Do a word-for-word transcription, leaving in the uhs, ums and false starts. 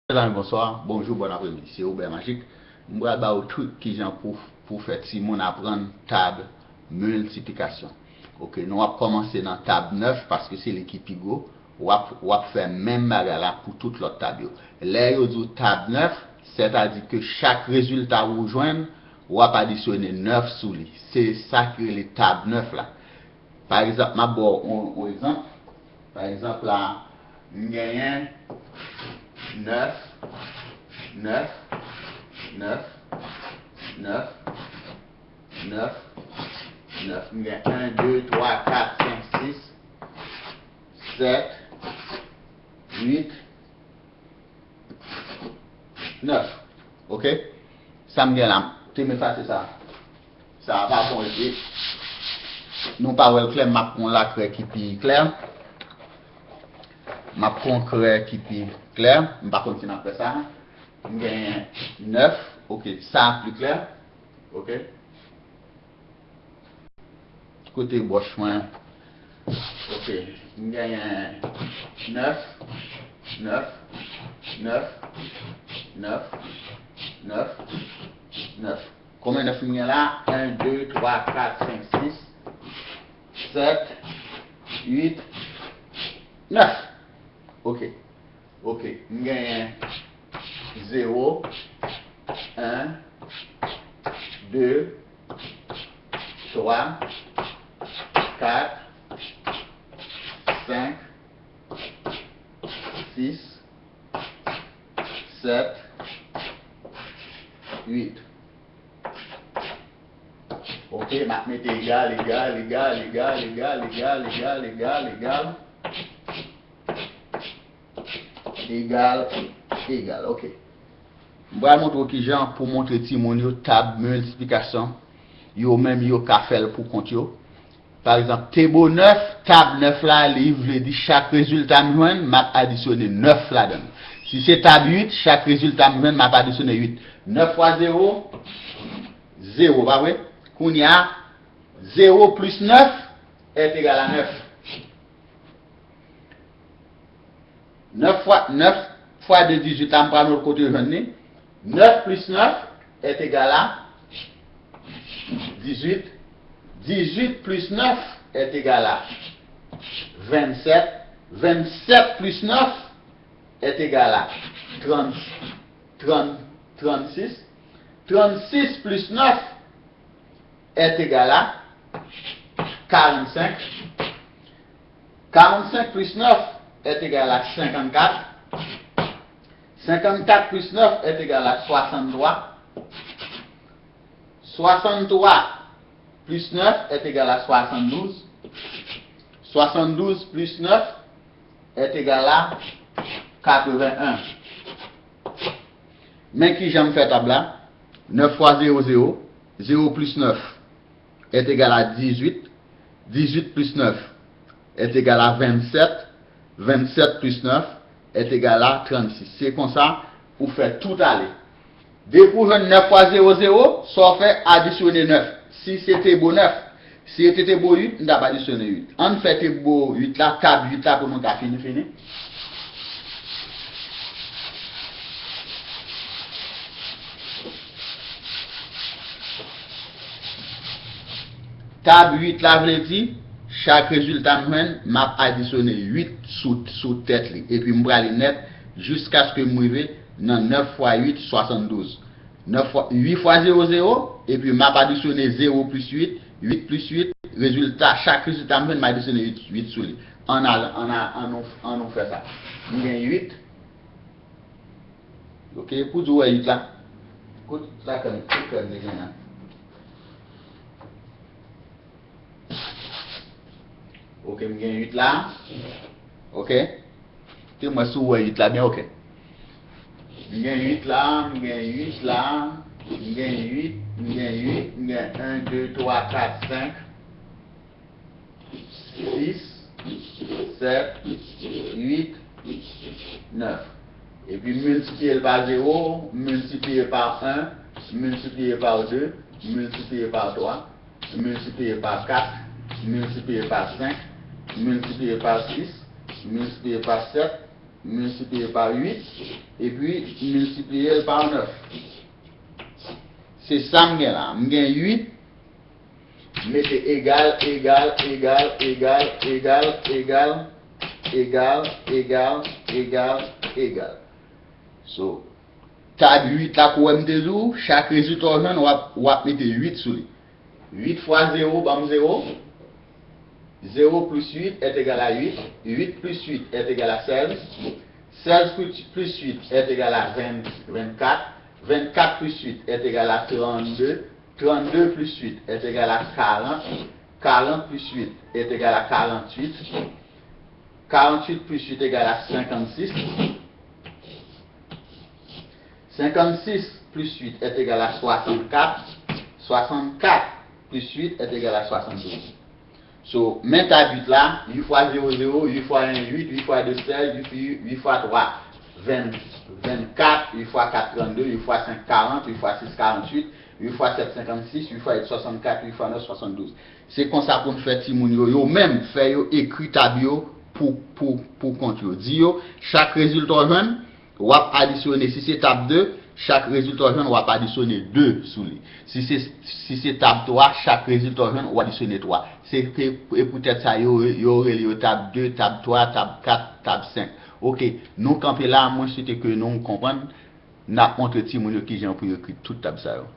Mezanmi, bonswa, bonjou, bon apremidi. Se Obè Majik. M pral ba w trik kijan pou, pou fè timoun aprann tab miltiplikasyon. Oke, nou ap kòmanse nan tab nèf paske se li ki pi gwo. W ap, w ap fè menm bagay la pou tout lòt tab yo. Lè yo di w tab nèf, sètadi ke chak rezilta ou jwenn, w ap adisyone nèf sou li. Se sa ki rele tab nèf la. Pa egzanp, m ap ba w yon, yon egzanp. Pa egzanp, la, m genyen nèf, nèf, nèf, nèf, nèf, nèf. M gen en, de, twa, kat, senk, sis, sèt, uit, nèf. Oke? Sa m gen la, te m efase sa. Sa a pa bon, e, nou pa wè l klè, m ap pran yon lakrè ki pi klè. M ap pran yon krè ki pi klè. M pa konn si n ap fè sa. M genyen nèf. Oke, sa a pi klè. Oke. Kote bwòch mwen? Oke. M genyen nèf, nèf, nèf, nèf, nèf, nèf. Konbyen nèf m gen la? En, de, twa, kat, senk, sis, sèt, uit, nèf. Oke. Oke, m genyen zewo, en, de, twa, kat, senk, sis, sèt, uit. Oke, m ap mete egal, egal, egal, egal, egal, egal, egal, egal, egal. Egal, egal, oke. M pral montre w kijan pou montre timoun yo tab miltiplikasyon, yo menm yo ka fè l pou kont yo. Pa egzanp, te bo nèf, tab nèf la, li vle di chak rezilta m jwenn, m ap adisyone nèf ladan l. Si se tab uit, chak rezilta m jwenn, m ap adisyone uit. Nèf fwa zewo, zewo, pa vre? Kounye a, zewo plis nèf est égal à nèf. Nèf fwa, nèf fwa de dizuit la, m pral montre w kote yo jwenn li. Nèf plis nèf est égal à dizuit. Dizuit plis nèf est égal à vennsèt. Vennsèt plis nèf est égal à trant, trant, trannsis. Trannsis plis nèf est égal à quarante-cinq. Quarante-cinq plus neuf est égal à cinquante-quatre. Cinquante-quatre plus neuf est égal à soixante-trois. Soixante-trois plus neuf est égal à soixante-douze. Soixante-douze plus neuf est égal à quatre-vingt-un. Men kijan m fè tab la. Nèf fwa zewo, zewo. Zewo plis nèf est égal à dizuit. Dizuit plis nèf est égal à vennsèt. Vennsèt plis nèf est égal à trannsis. Se konsa ou fè tout ale. Depi w jwenn nèf fwa zewo, zewo, sa w fè, adisyone nèf. Si se te bo nèf, si se te bo uit, m t ap adisyone uit. Ann fè te bo uit la, tab uit la pou nou ka fini, fini. Tab uit la vle di, chak rezilta m jwenn, m ap adisyone uit sou, sou tèt li. Epi m prale nèt jiskaske m rive nan nèf fwa uit, swasanndouz. Nèf fwa, uit fwa zewo, zewo, epi m ap adisyone zewo plis uit, uit plis uit, rezilta, chak rezilta m jwenn, m adisyone uit, uit sou li. Ann al, ann al, ann nou, ann nou fè sa. M gen uit. Oke, pou di w wè uit la. Kot la kòn, kot kòn li gen an? Oke, m gen uit la. Oke. Te mwen si w wè uit la byen, oke. M gen uit la, m gen uit la, m gen uit, m gen uit, m gen en, de, twa, kat, senk, sis, sèt, uit, nèf. Epi m miltipliye l pa zewo, m miltipliye pa en, m miltipliye pa de, m miltipliye pa twa, m miltipliye pa kat, m miltipliye pa senk, m miltipliye pa sis, m miltipliye pa sèt, Miltipliye pa uit, epi miltipliye l pa nèf. Se sa m gen la. M gen uit, mete egal, egal, egal, egal, egal, egal, egal, egal, egal, egal, egal. So, tab uit la, kou wè m te di w, chak rezilta w jwenn, w ap, w ap mete uit sou li. Uit fwa zewo, ban m zewo. Zewo plis uit est égal à huit. Uit plis uit est égal à seize. Seize plis, plis uit est égal à vingt, vingt-quatre. Vingt-quatre plis uit est égal à trente-deux. Trente-deux plis uit est égal à quarante. Quarante plis uit est égal à quarante-huit. Quarante-huit plis uit égal à cinquante-six. Cinquante-six plis uit est égal à soixante-quatre. Soixante-quatre plis uit est égal à soixante-douze. So, men tab uit la, uit fwa zewo, zewo, uit fwa en, uit, uit fwa de, seize, uit, uit fwa twa, ven, vennkat, uit fwa kat, trannde, uit fwa senk, karant, uit fwa sis, karantuit, uit fwa sèt, senkann sis, uit fwa uit, swasannkat, uit fwa nèf, swasanndouz. Se konsa pou n fè timoun yo, yo menm, fè yo ekri tab yo pou, pou, pou kont yo. Di yo, chak rezilta w jwenn, w ap adisyone. Si se tab de, chak rezilta w jwenn, w ap adisyone de sou li. Si se, si se tab twa, chak rezilta w jwenn, w adisyone twa. Se ke, e poutèt sa, yo, yo rele yo tab de, tab twa, tab kat, tab senk. Oke, nou kanpe la, mwen swete ke nou konprann, n ap montre timoun yo kijan pou yo ekri tout tab sa yo.